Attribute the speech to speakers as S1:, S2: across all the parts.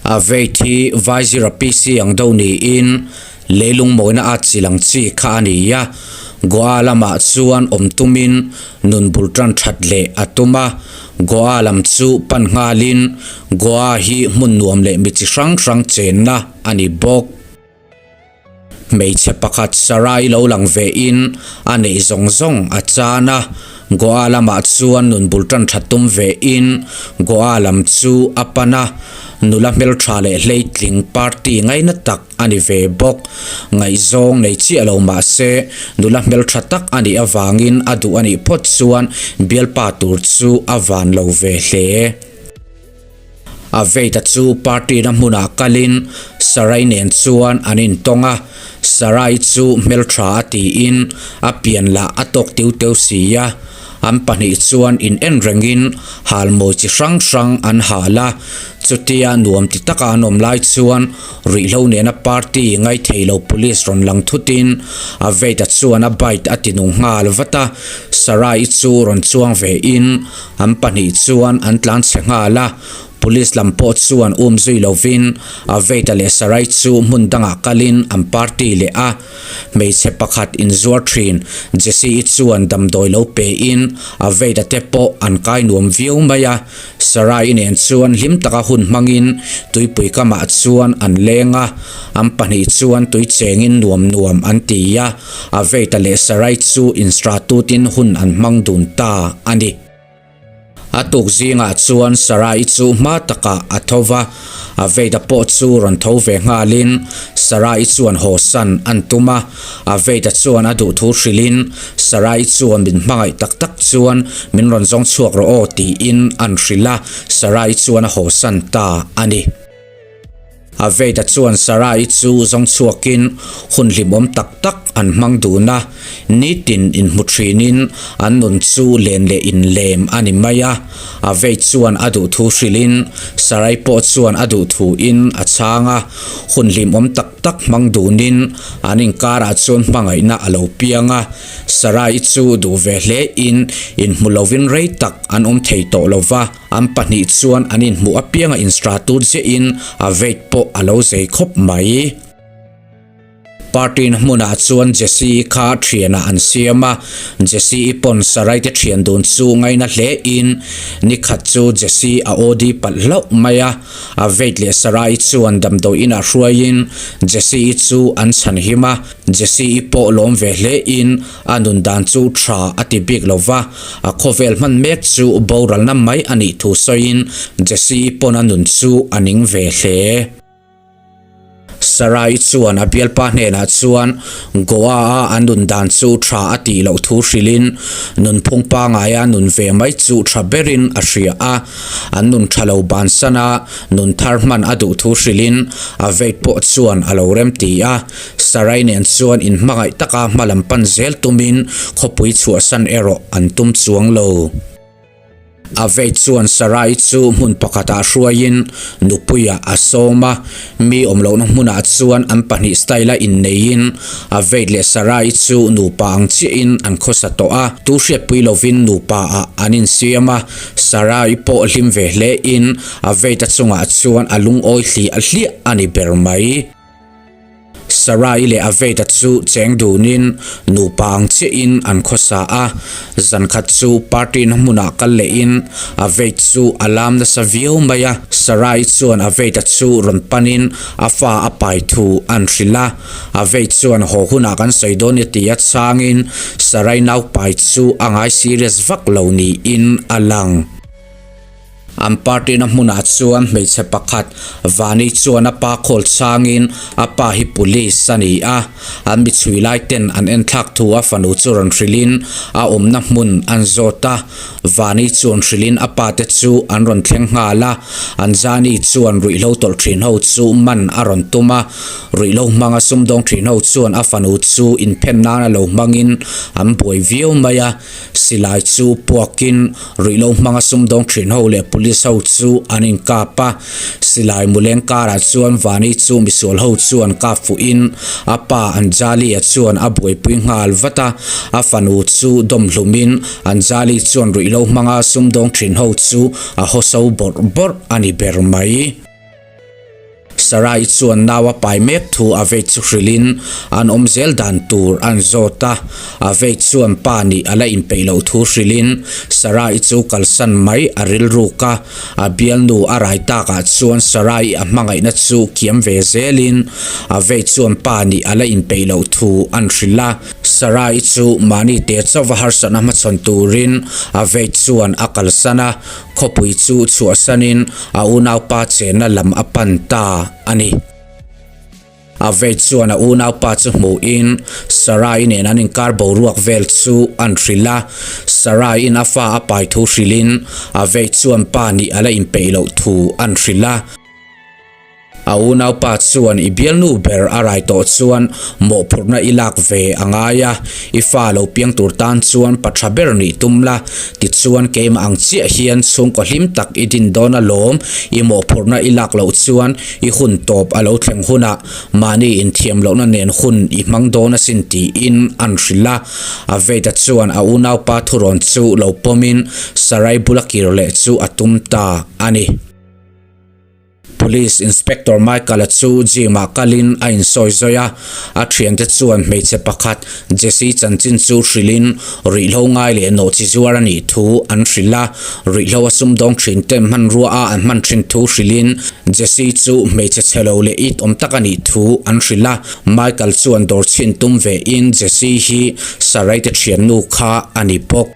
S1: A veit hi Vaizira PC ang deuh niin leilung mawina a chi lang chi kha a ni a, Goa lamah chuan awm tumin nun bul tan that leh a tum a, Goa lam chu pan nghalin Goa hi hmun nuam leh mi chi hrang hrang chenna a ni bawk. Hmeichhe pakhat Sarai lo lang ve in a neih zawng zawng a chan a, Goa lamah chuan nun bul tan tha tum ve in Goa lam chu a pan a, nula hmeltha leh hleitling party ngaina tak a ni ve bawk. Ngaihzawng nei chiah lo mah se nula hmeltha tak a nih avangin a duh a nih phawt chuan bialpa tur chu a van lo ve hle. A veita chu party na hmunah kalin Sarai nen chuan an intawng a, Sarai chu hmeltha a tiin a pian lah a tawk tiu teu si a, an pahnih chuan in en rengin halmawi chi hrang hrang an hal a, chutia nuam ti taka an awm lai chuan ruihhlo nena party ngaithei lo police rawn lang thutin a veita chuan a bike a tinung nghal vat a, Sarai chu rawn chuang ve in An pahnih chuan an tlan chhe nghal a, Police lam pawh chuan um zui lovin Aveita leh Sarai chu hmun dangah kalin an party leh a. Hmeichhe pakhat inzuar thin Jesse-i chuan damdawi lo pein Aveita te pawh an kai nuam viau mai a. Sarai-i nen chuan hlim taka hun hmangin tuipui kamah chuan an leng a, an pahnih chuan tui chengin nuam nuam an ti a. Aveita leh Sarai chu instratutin hun an hmang dun ta a ni. A tuk zingah chuan Sarai chu hma takah a tho va, Aveita pawh chu rawn tho ve nghalin Sarai chuan haw san an tum a. Aveita chuan a duhthu hrilhin Sarai chuan min hmangaih tak tak chuan min rawn zawng chhuak rawh aw tiin an hrilh a, Sarai chuan a haw san ta a ni. Aveita chuan Sarai chu zawng chhuakin hun hlimawm tak tak an hmang dun a, nitin inhmu thinin an nun chu len leh inlem a ni mai a. Aveit chuan a duhthu hrilhin Sarai pawh chuan a duhthuin a chhang a, hun hlimawm tak tak hmang dunin an inkarah chuan hmangaihna a lo piang a. Sarai chu duh ve hlein inhmu lovin rei tak an awm thei tawh lo va. An pahnih chuan an inhmuh apianga instratut ziahin a weight pawh a lo zei khawp mai. Party na hmunah chuan Jesse-i kha thianah an siam a, Jesse-i pawn Sarai te thian dun chu ngaina hlein nikhat chu Jesse a OD palh hlauh mai a, a weight leh Sarai chuan damdawi inah hruaiin Jesse-i chu an chhanhim a, Jesse-i pawh lawm ve hlein A nun dan chu tha a ti bik lo va, a khawvel hman mek chu boralna mai a nih thu sawiin Jesse-i pawn a nun chu a ning ve hle. Sarai chuan a bialpa hnenah chuan Goa-a a nun dan chu tha a tih loh thu hrilhin nunphung pangaia nun ve mai chu tha berin a hria a, an nun tha lo bansan a nun thar hman a duh thu hrilhin a veit pawh chuan a lo remti a. Sarai nen chuan inhmangaih taka hma lam pan zel tumin khawpui chhuahsan erawh an tum chuang lo. Avei chuan Sarai chu hmun pakhatah hruaiin nupuiah a sawm a, mi awm lohna hmunah chuan an pahnih style-a inneiin Avei leh Sarai chu nupa ang chiahin an khawsa tawh a, tu hriatpui lovin nupa-ah an insiam a, Sarai pawh hlim ve hlein Avei-ta chungah chuan a lungawi hliah hliah a ni ber mai. Sarai leh Aveda chu cheng dunin nupa ang chiahin an khawsa a, zan khat chu party na hmunah kal lehin Aved chu a lam nasa viau mai a. Sarai chuan Aveda chu rawn panin a fa a pai thu an hrilh a, Aved chuan haw hunah kan sawi dawn i ti a chhangin Sarai nau pai chu a ngai serious vak lo niin a lang. An party na hmunah chuan hmeichhe pakhat Vani chuan a pa khawl changin a pa hi police a ni a, an mi chhui lai ten an en thlak thu a fanu chu rawn hrilhin a awmna hmun an zawt a, Vani chuan hrilhin a pa te chu an rawn thleng nghal a, Anjani chuan ruihhlo tawlh thin ho chu man a rawn tum a, ruihhlo hmanga sumdawng thin ho chuan a fanu chu inphen nana lo hmangin an buai viau mai a. Silai chu puakin ruihhlo hmanga sumdawng thin ho leh police ho chu an inkap a, silai muleng karah chuan Vani chu misual ho chuan kap fuhin a pa Anjali-a chuan a buaipui nghal vat a, a fanu chu dawm hlumin Anjali chuan ruihhlo hmanga sumdawng thin ho chu a hawso bawrh bawrh a ni ber mai. Sarai chuan nau a pai mek thu a vei chu hrilhin an awm zel dan tur an zawt a. A vei chuan pa nih a la inpeih loh thu hrilhin Sarai chu kalsan mai a rilruk a. A bialnu a rai takah chuan Sarai a hmangaihna chu kiam ve zelin a vei chuan pa nih a la inpeih loh thu an hrilh a. Sarai chu mahni te chauha harsatna hmachhawn turin a vei chuan a kalsan a. Khawpui chu chhuahsanin a unaupa chenna lam a pan ta a ni. A vei chuan a unaupa chu hmuhin Sarai nen an inkar boruak vel chu an hrilh a. Sarai-in a fa a pai thu hrilhin a vei chuan pa nih a la inpeih loh thu an hrilh a. A unaupa chuan i bialnu ber a rai tawh chuan mawhphurhna i lak ve a ngai a, i fa lo piang tur tan chuan pa tha ber nih tum la, tichuan keimah ang chiah hian chhungkaw hlim tak i din dawn alawm, i mawhphurhna i lak loh chuan i hun tawp a lo thleng hunah mahni inthiam lohna nen hun i hmang dawn asin tiin an hrilh a. Aveda chuan a unaupa thurawn chu lo pawmin Sarai bula kir leh chu a tum ta a ni. Police Inspector Michael-a chu gym-ah kalin a insawi zawi a, a thiante chuan hmeichhe pakhat Jessie chanchin chu hrilhin ruihhlo ngai leh nawhchi zuar a nih thu an hrilh a, ruihhlo a sumdawng thin ten hmanrua a an hman thin thu hrilhin Jessie chu hmeichhe chhe lo leh it awm tak a nih thu an hrilh a, Michael chuan dawr chhin tum vein Jessie hi Sarai te thiannu kha a ni bawk.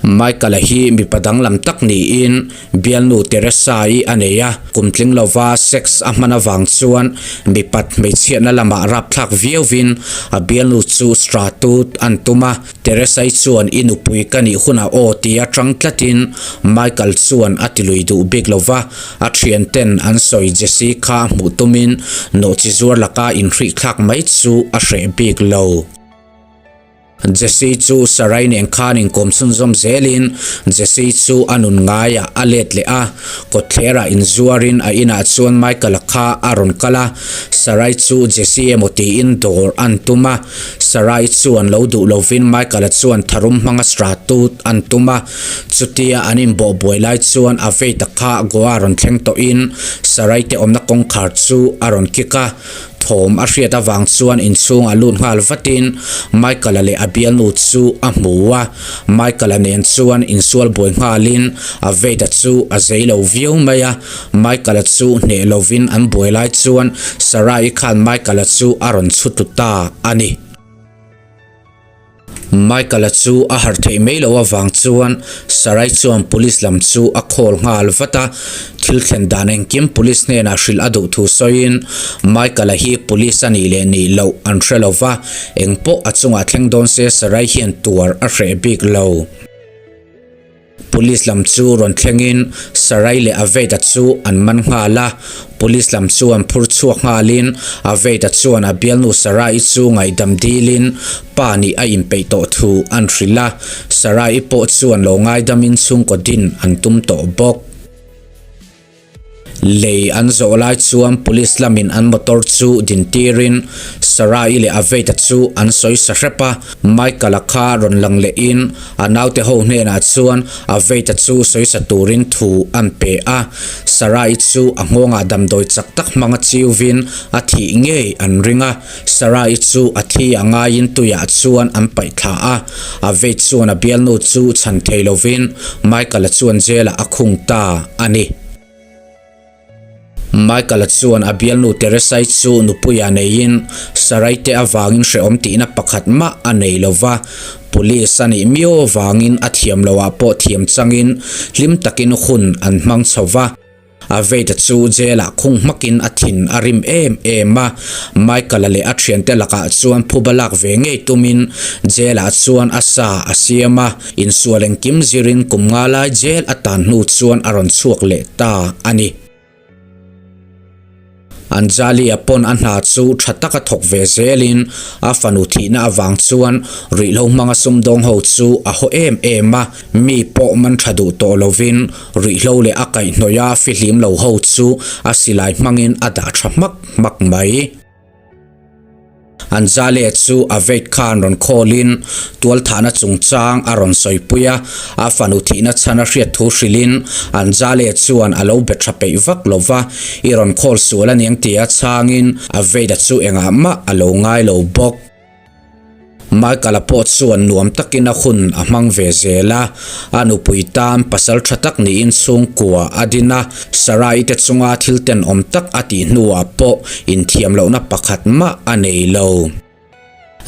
S1: Michael-a hi mipa danglam tak niin bialnu Teresa-i a nei a, kum tling lova sex a hman avang chuan mipat hmeichhiatna lamah rapthlak viauvin a bialnu chu stratut an tum a. Teresa-i chuan i nupui ka nih hunah aw tia tang tlatin Michael chuan a tilui duh bik lova, a thianten an sawi Jesse kha hmuh tumin nawhchi zuar laka inhrihthlak mai chu a hreh bik lo. Jesse chu Sarai nen khan inkawm chhunzawm zelin Jesse chu a nun ngaiah a let leh a, kawtthlerah inzuarin a inah chuan Michael-a kha a rawn kal a, Sarai chu Jesse emaw tiin dawr an tum a, Sarai chuan lo duh lovin Michael-a chuan tharum hmanga stratut an tum a, chutia an inbawhbuai lai chuan a vei tak kha Goa rawn thleng tawhin Sarai te awmna kawngkhar chu a rawn kick a, Thawm a hriat avang chuan inchhung a lut nghal vatin Michael-a leh a bialnu chu a hmu a, Michael-a nen chuan insual buai nghalin a Veda chu a zei lo viau mai a, Michael-a chu hneh lovin an buai lai chuan Sarah-i khan Michael-a chu a rawn chhutlu ta a ni. Michael-a chu a harh theih mai loh avang chuan Sarai chuan police lam chu a call nghal vat a, thil thlen dan engkim police hnenah hrilh a duh thu sawiin Michael-a hi police a nih leh nih loh an hre lo va, engpawh a chungah thleng dawn se Sarai hian tuar a hreh bik lo. Police lam chu rawn thlengin Sarai leh Aveda chu an man nghal a, Police lam chuan phur chhuak nghalin Aveda chuan a bialnu Sarai chu ngaihdam dilin pa nih a inpeih tawh thu an hrilh a, Sarai pawh chuan lo ngaidamin chhungkaw din an tum tawh bawk. Lei an zawh lai chuan police lamin an motor chu din tirin Sarah-i leh Aveda chu an sawi sa hrep a, Michael-a kha rawn lang lehin a naute ho hnenah chuan Aveda chu sawi sa turin thu an pe a, Sarah-i chu a nghawngah damdawi chak tak hmanga chiuvin a thih ngei an ring a, Sarah-i chu a thi a ngaiin tuiah chuan an paih thla a, Aved chuan a bialnu chu chhan thei lovin Michael-a chuan jail-ah a khung ta a ni. Michael-a chuan a bialnu Teresa-i chu nupuiah neiin Sarai te avangin hrehawm tihna pakhat mah a nei lo va, Police a nih miau avangin a thiam loah pawh thiam changin hlim takin hun an hmang chho va. A veita chu jail-ah khung hmakin a thin a rim em em a, Michael-a leh a thiante lakah chuan phuba lak ve ngei tumin jail-ah chuan a sa a siam a, insual engkim zirin kum nga lai jail a tan hnu chuan a rawn chhuak leh ta a ni. Anjali-a pawn a hna chu tha taka thawk ve zelin a fanu thihna avang chuan ruihhlo hmanga sumdawng ho chu a haw em em a, mi pawh man tha duh tawh lovin ruihhlo leh a kaihhnawih a fihlim lo ho chu a silai hmangin a dah tha hmak hmak mai. Anjali chu a veit khan rawn call-in tualthahna chungchang a rawn sawipui a, a fanu thihna chhan a hriat thu hrilhin Anjali chuan a lo be tha peih vak lo va, I rawn call sual aniang tia chhangin a veit a chu engah mah a lo ngai lo bawk. Michael-a pawh chuan nuam takin a hun a hmang ve zel a, a nupui tan pasal tha tak niin chhungkua a din a, Sarai te chunga thil tenawm tak a tih hnuah pawh inthiam lohna pakhat mah a nei lo.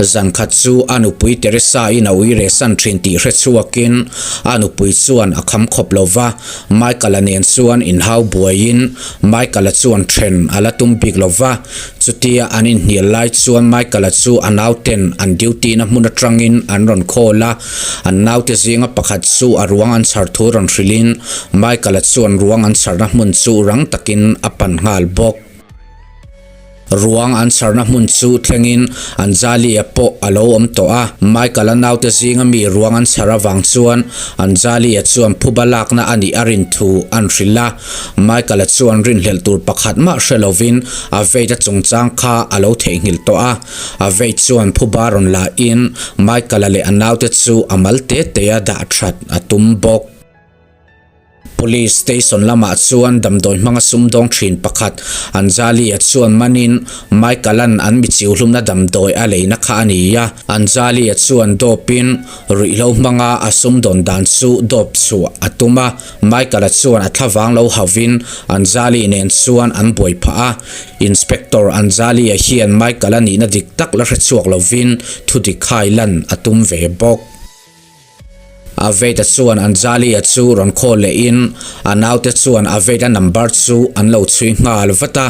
S1: Zan khat chu a nupui Teresa-in a ui rehsan thin tih hre chhuakin a nupui chuan a kham khawp lo va, Michael-a nen chuan inhau buaiin Michael-a chuan then a la tum bik lo va, Chutia an inhnial lai chuan Michael-a chu a nauten an duty na hmun atangin an rawn call a, an naute zinga pakhat chu a ruang an chhar thu rawn hrilhin Michael-a chuan ruang an chharna hmun chu rang takin a pan nghal bawk. Ruang an chharna hmun chu thlengin Anjali-a pawh a lo awm tawh a, Michael-a naute zinga mi ruang an chhar avang chuan Anjali-a chuan phuba lakna a nih a rin thu an hrilh a. Michael-a chuan rinhlelh tur pakhat mah hre lovin a veit a chungchang kha a lo theihnghilh tawh a. A veit chuan phuba rawn lahin Michael-a leh a naute chu a mal te te a dah that a tum bawk. Police station lamah chuan damdawi hmanga sumdawng thin pakhat Anjali-a chuan manin Michael-a'n an mi chiuhlumna damdawi a leina kha a ni a. Anjali-a chuan dawpin ruihhlo hmanga a sumdawn dan chu dawp chhuah a tum a. Michael-a chuan a thlavang lo hauvin Anjali nen chuan an buai phah a, Inspector Anjali-a hian Michael-a nihna dik tak la hre chhuak lovin thu dik hai lan a tum ve bawk. Aveda chuan Anjali-a chu rawn call lehin a naute chuan Aveda number chu an lo chhui nghal vat a,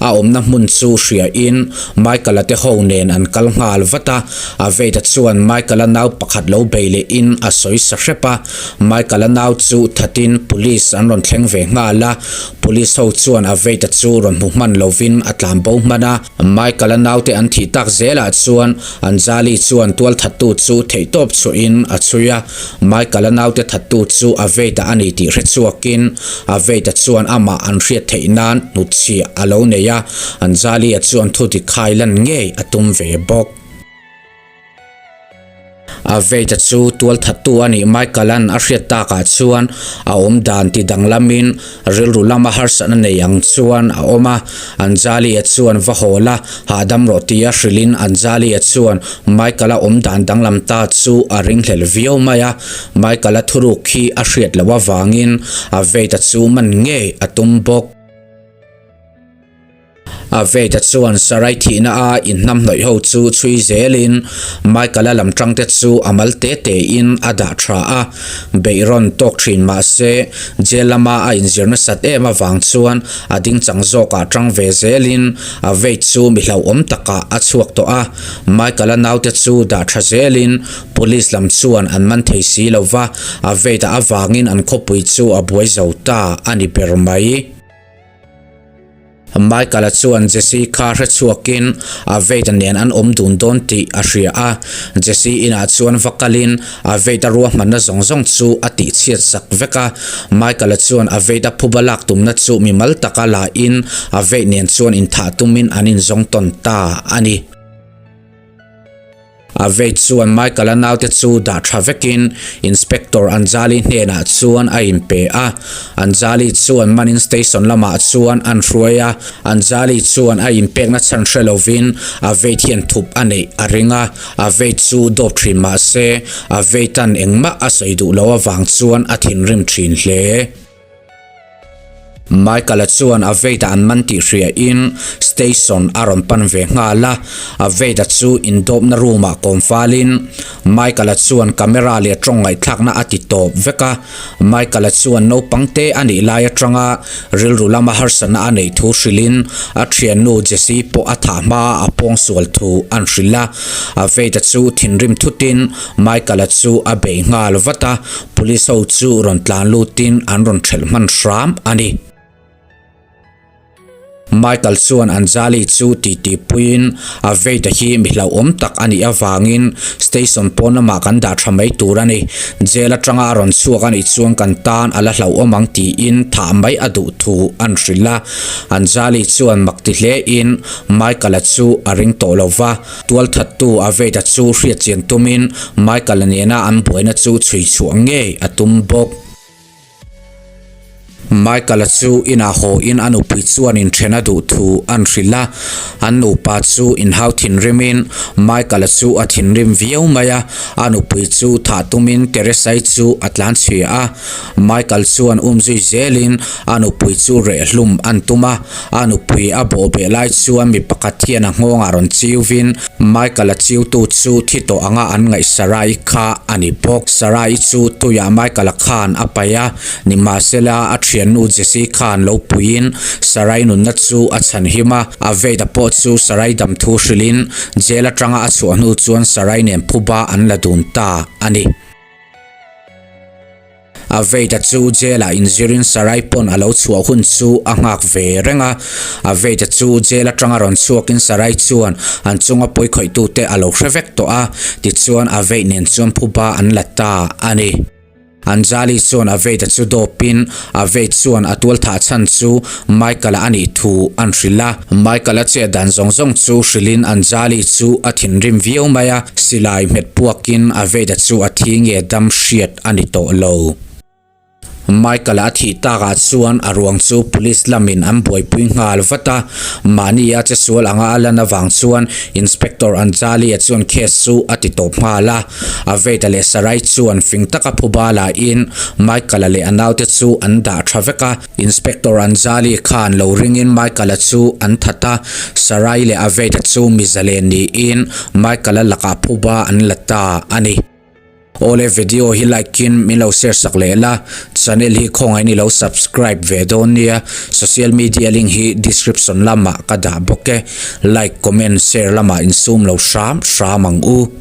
S1: a awmna hmun chu hriain Michael-a te ho nen an kal nghal vat a, Aveda chuan Michael-a nau pakhat lo bei lehin a sawi sa hrep a. Michael-a nau chu thatin police an rawn thleng ve nghal a, police ho chuan a veita chu rawn hmu hman lovin a tlan bo hman a. Michael-a naute an thih tak zelah chuan Anjali chuan tual thattu chu theihtawp chhuahin a chhui a, Michael-a naute thattu chu a veita a ni tih hre chhuakin a veita chuan amah an hriat theih nan hnutchhiah a lo nei a, Anjali-a chuan thudik khai lan ngei a tum ve bawk. A veita chu tualthattu a nih Michael-a'n a hriat takah chuan a awm dan ti danglamin rilru lama harsatna nei ang chuan a awm a. Anjali-a chuan va haw la, hahdam rawh tia hrilhin Anjali-a chuan Michael-a awm dan danglam ta chu a ringhlel viau mai a. Michael-a thuruk khi a hriat loh avangin a veita chu man ngei a tum bawk. A Veda chuan Sarai thihna a inhnamhnawih ho chu chhui zelin Michael-a lam tangte chu a mal te tein a dah tha a, beih rawn tawk thin mah se jail lama a inzir nasat em avang chuan a dingchang zawkah tang ve zelin a Vade chu mi hlauhawm takah a chhuak tawh a. Michael-a naute chu dah tha zelin Police lam chuan an man thei si lo va, a Vade-a avangin an khawpui chu a buai zo ta a ni ber mai. Michael-a chuan Jesse kha hre chhuakin a Vade nen an awm dun dawn tih a hria a. Jesse inah chuan va kalin a Vade-a ruahmanna zawng zawng chu a tihchhiat sak vek a. Michael-a chuan a Vade-a phuba lak tumna chu mimal taka lahin a Vade nen chuan inthah tumin an inzawng tawn ta a ni. A vei chuan Michael-a naute chu dah tha vekin Inspector Anjali hnenah chuan a inpe a. Anjali chuan manin station lamah chuan an hruai a. Anjali chuan a inpekna chhan hre lovin a veit hian thup a neih a ring a. A veit chu dawp thin mah se a veitan engmah a sawi duh loh avang chuan a thinrim thin hle. Michael-a chuan a Vade-a an man tih hriain station a rawn pan ve nghal a, a Vade-a chu indawpna room-ah kawm falin Michael-a chuan camera leh tawng ngaihthlakna a ti tawp vek a. Michael-a chuan naupang te a nih lai atanga rilru lama harsatna a neih thu hrilhin a thiannu Jessie pawh a thah hmaa a pawngsual thu an hrilh a. A Vade-a chu thinrim thutin Michael-a chu a bei nghal vat a, Police ho chu rawn tlan lutin an rawn thelh hman hram a ni. Michael chuan Anjali chu titi puiin a veita hi mi hlauhawm tak a nih avangin station pawn lamah kan dah tha mai tur a ni. Jail atanga a rawn chhuak a nih chuan kan tan a la hlauhawm ang tiin thah mai a duh thu an hrilh a. Anjali chuan mak ti hlein Michael-a chu a ring tawh lo va, tualthattu a veita chu hriatchian tumin Michael-a nena an buaina chu chhui chhuah ngei a tum bawk. Michael-a chu inah haw in a nupui chuan inthen a duh thu an hrilh a, an nupa chu inhau thinrimin Michael-a chu a thinrim viau mai a, a nupui chu thah tumin Teresa-i chu a tlan chhia a. Michael chuan umzui zelin a nupui chu reh hlum an tum a, a nupui a bawhbeh lai chuan mi pakhat hian a nghawngah rawn chiuvin Michael-a chiutu chu thi tawh anga an ngaih Sarai kha a ni bawk. Sarai chu tuiah Michael-a khan a paih a, nimahsela a thiannu Jessie khan lo puiin Sarai nunna chu a chhanhim a. A veita pawh chu Sarai dam thu hrilhin jail atanga a chhuah hnu chuan Sarai nen phuba an la dun ta a ni. A veita chu jail ah inzirin Sarai pawn a lo chhuah hun chu a nghak ve reng a. A veita chu jail atanga rawn chhuakin Sarai chuan an chunga pawi khawihtute a lo hre vek tawh a, tichuan a veih nen chuan phuba an la ta a ni. Anjali chuan a veita chu dawpin a veit chuan a tualthah chhan chu Michael-a a nih thu an hrilh a. Michael-a chet dan zawng zawng chu hrilhin Anjali chu a thinrim viau mai a, silai hmet puakin a veita chu a thi nge dam hriat a ni tawh lo. Michael-a a thih takah chuan a ruang chu police lamin an buaipui nghal vat a, mahni a che sual anga a lan avang chuan Inspector Anjali-a chuan case chu a ti tawp nghal a. Aveda leh Sarai chuan fing taka phuba lahin Michael-a leh a naute chu an dah tha vek a. Inspector Anjali khan lo ringin Michael-a chu an that a, Sarai leh Aveda chu mi zalen niin Michael-a lakah phuba an la ta a ni. Awle video hi like in min lo share sak leh la, channel hi khawngaih in i lo subscribe ve dawn nia, social media link hi description lamah ka dah bawk e, like comment share lamah insum lo hram hram ang u.